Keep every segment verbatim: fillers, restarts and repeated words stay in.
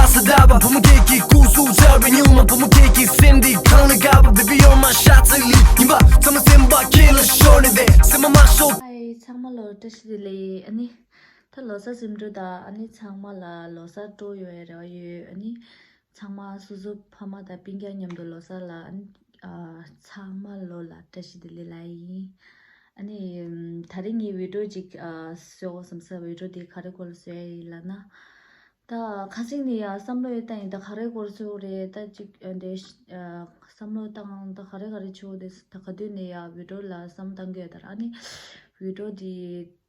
ས་ད་བ་བུ་མོ་སྐད་ཀྱི་སྐུ་གཟུགས་འཆར་བའི་སྨྱུག་མ། བུ་མོ་སྐད་ཀྱི་སེམས་འདི་གང་ལ་དགའ་བ། Baby you're my Shazali ཡིན་པ་ཚང་མ་སེམས་པ་ཁྱེད་ལ་ཤོར་ནས་བསྡད། སེམས་མ་མ་ཤོར། ཧའི། ཚང་མ་ལོ་བཀྲ་ཤིས་བདེ་ལེགས། ཨ་ནི་ད་ལོ་གསར་འཛིན་གྲྭ་དང་ཨ་ནི་ཚང་མ་ལ་ལོ་གསར་སྤྲོ་ཡོད་རེ་བ་ཡོད། ཨ་ནི་ཚང་མ་སོ་སོ་ཕ་མ་དང་སྤུན་ཀྱག་མཉམ་དུ་ལོ་གསར་ལ་ཨ་ནི་ཨ་ཚང་མ་ལོ་ལ་བཀྲ་ཤིས་བདེ་ལེགས་ལབ་ཡིན། ཨ་ནི་ད་རིང་ངས་བི་ཌིའོ་ཅིག་ཨ་བཟོ་དགོས་བསམ་ས། བི་ཌིའོ་དེ་ག་རེ་སྐོར་ལ་བཟོ་ཡ་ཡིན་ལབ་ན། ད་ཁ་སང་ནས་ཡ་བསམ་བློ་ཡོད་ད་ཡིན། ད་ག་རེ་སྐོར་བཟོ་དགོས་རེད། ད་ཅིག་ཨ་འདི་ཨ་བསམ་བློ་བཏང་ད་ག་རེ་ག་རེ་བྱེད་དགོས་དེ། ད་ག་དུས་ནས་ཡ་བི་ཌིའོ་ལ་བསམ་བཏང་གི་ཡོད་ད་ར། ཨ་ནི་བི་ཌིའོ་དེ་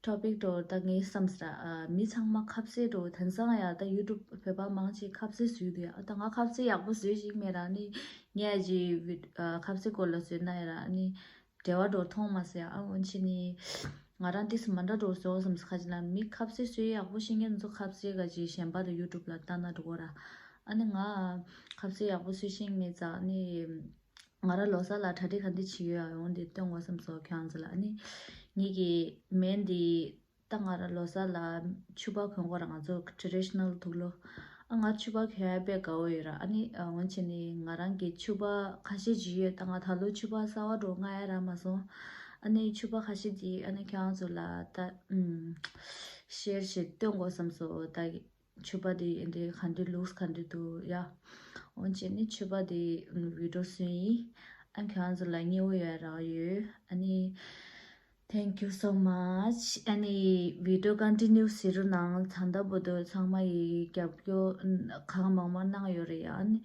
ཊོ་པིག་འགྲོ་ད་ངས་བསམ་ས་ར། ཨ་མི་ཚང་མ་ཁ་ཟས་འགྲོ། དེང་སང་ཡ་ད་ཡུ་ཊུབ་བོད་པ་མང་ཆེ་ཁ་ཟས་བཟོས་འདུག་ཡ། ད་ང་ཁ་ཟས་ཡག་པོ་བཟོས་ཤེས་མེད་ར། ཨ་ནི་ངས་ཨ་ཅི་བི་ཨ་ཁ་ཟས་སྐོར་ལ་བཟོས་ན་ཡ་ར། ཨ་ནི་འབྲེལ་བ་འགྲོ་མཐོང་མ་སོང་ཡ། ཨ་འོན་ཆེ་ནི་ང་རང་ཏིས་མ་འདྲ་འགྲོ་སོང་བསམ་ས། ཁ་ཅིག་ན་མི་ཁ་ཟས་བཟོས་ཡག་པོ་ཤེས་མཁན་ཚོ་ཁ་ཟས་ག་ཅིག་གཞན་པ་དང་ཡུ་ཊུབ་ལ་ལྟ་ན་འགྲོ་གོ་ར། ཨ་ནི་ང་ཁ་ཟས་ཡག་པོ་བཟོས་ཤེས་མེད་ཙང་ཨ་ནི། ང་རང་ལོ་གསར་ལ་གྲ་སྒྲིག་ག་འདྲ་བྱེད་ཡོད་ཡོང་དེ་སྟོན་དགོས་བསམ་སོང་ཁྱེད་རང་ཚོ་ལ། ཨ་ནི་ངེད་ཀྱི་མེན་དེ་ད་ང་རང་ལོ་གསར་ལ་ཕྱུ་པ་གོན་དགོས་ར། ང་ཚོ་ཊེ་ཌི་ཤི་ནལ་དུག་ལོག་ཨ་ང་ཕྱུ་པ་གོན་ཡ་དཔེ་དགའ་བོ་ཡོད་ར། ཨ་ནི་ཨ་འོན་ཆེ་ནི་ང་རང་གི་ཕྱུ་པ་ཁ་ཤས་ཅིག་ཡོད། ད་ང་ད་ལོ་ཕྱུ་པ་གསར་པ་འགྲོ་མངགས་ཡ་རག་མ་སོང་། ཨ་ནི་ཕྱུ་པ་ཁ་ཤས་ཅིག་ཨ་ནི་ཁྱེད་རང་ཚོ་ལ་ད་ཨུམ་ཤེར་བྱེད་སྟོན་དགོས་བསམ་སོང་ད། ཕྱུ་པ་དེ་འདི་ག་འདྲ་ལུགས་ག་འདྲ་འདུག་ཡ། འོན་ཅེ་ནི་ཕྱུ་པ་དེ་བི་ཌིའོ་བཟོས་ཡིན། ཨ་ཁྱེད་རང་ཚོ་ལ་མཉེས་པོ་ཡོད་རག་ཡོད། ཨ་ནི་thank you so much། ཨ་ནི་བི་ཌིའོ་ཀོན་ཊི་ནིའུ་བྱེད་རོགས་གནང་། ད་ལྟ་བར་དུ་ཚང་མ་ཡི་རྒྱབ་སྐྱོར་གང་མང་མང་གནང་ཡོད་རེད་ཡ། ཨ་ནི་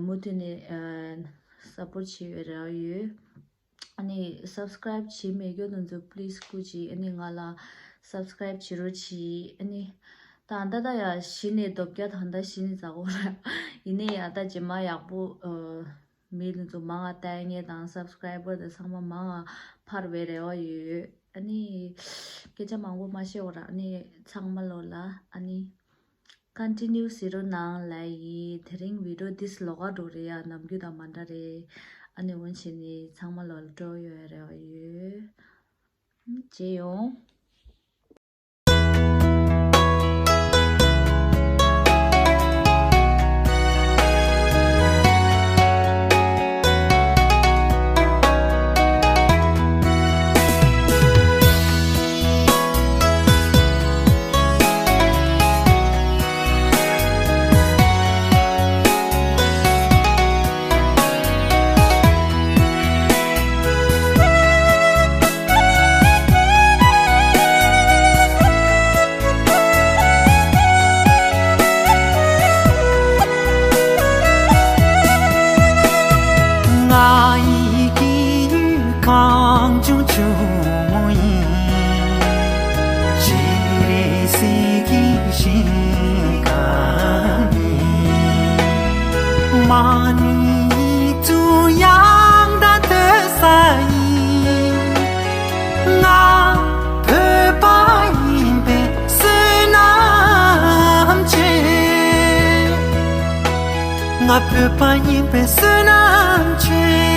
མུ་མཐུད་ནས་སཔོར་ཊི་བྱེད་ཡོད་རག་ཡོད། ཨ་ནི་སབ་སི་ཀ་རའིབ་བྱེད་མེད་མཁན་དེ་ཚོ་པི་ལི་སི་སྐུ་མཁྱེན། ཨ་ནི་ང་ལ་སབ་སི་ཀ་རའིབ་བྱེད་རོགས་གྱིས། ཨ་ནི་ད་ད་ད་ཡ་གཞི་ནས་རྡོ་བརྒྱ་ད་ད་གཞི་ནས་ཛ་གོ་ར། ཡིན་ནའི་ཡ་ད་རྗེས་མ་ཡག་པོ་ཨ་མི་དེ་ཚོ་མང་ང་ལྟ་མཁན་དང་སབ་སི་ཀ་རའི་བར་དེ་ཚང་མ་མང་ང་འཕར་བའི་རེ་བ་ཡོད། ཨ་ནི་སྐད་ཆ་མང་པོ་མ་བཤད་འོ་ར། ཨ་ནི་ཚང་མ་ལོ་ལ་ཨ་ནི། ཀོན་ཊི་ནིའུ་བྱེད་རོགས་གནང་ལབ་ཡིན། དེ་རིང་བི་ཌིའོ་འདི་ལོགས་ཀ་འགྲོ་རེད་ཡ། ནམ་རྒྱུན་དང་མ་འདྲ་རེད། ཨ་ནི་འོན་ཆེ་ནི་ཚང་མ་ལོ་ལ་སྤྲོ་ཡོད་རེ་བ་ཡོད། མཇལ་ཡོང་། ང་ཡི་སྐྱེས་ཡུལ་གངས་ལྗོངས་ཆུ་མོ་ཡིན། ཅི་རེད་ཟེར་གྱི་ཞིང་ཁ་ནི། མ་ཎི་ཡིག་གཟུགས་ཡང་དག་ཐོས་ས་ཡིན། ང་བོད་པ་ཡིན་པའི་བསོད་ནམས་ཆེ། ང་བོད་པ་ཡིན་པའི་བསོད་ནམས་ཆེ།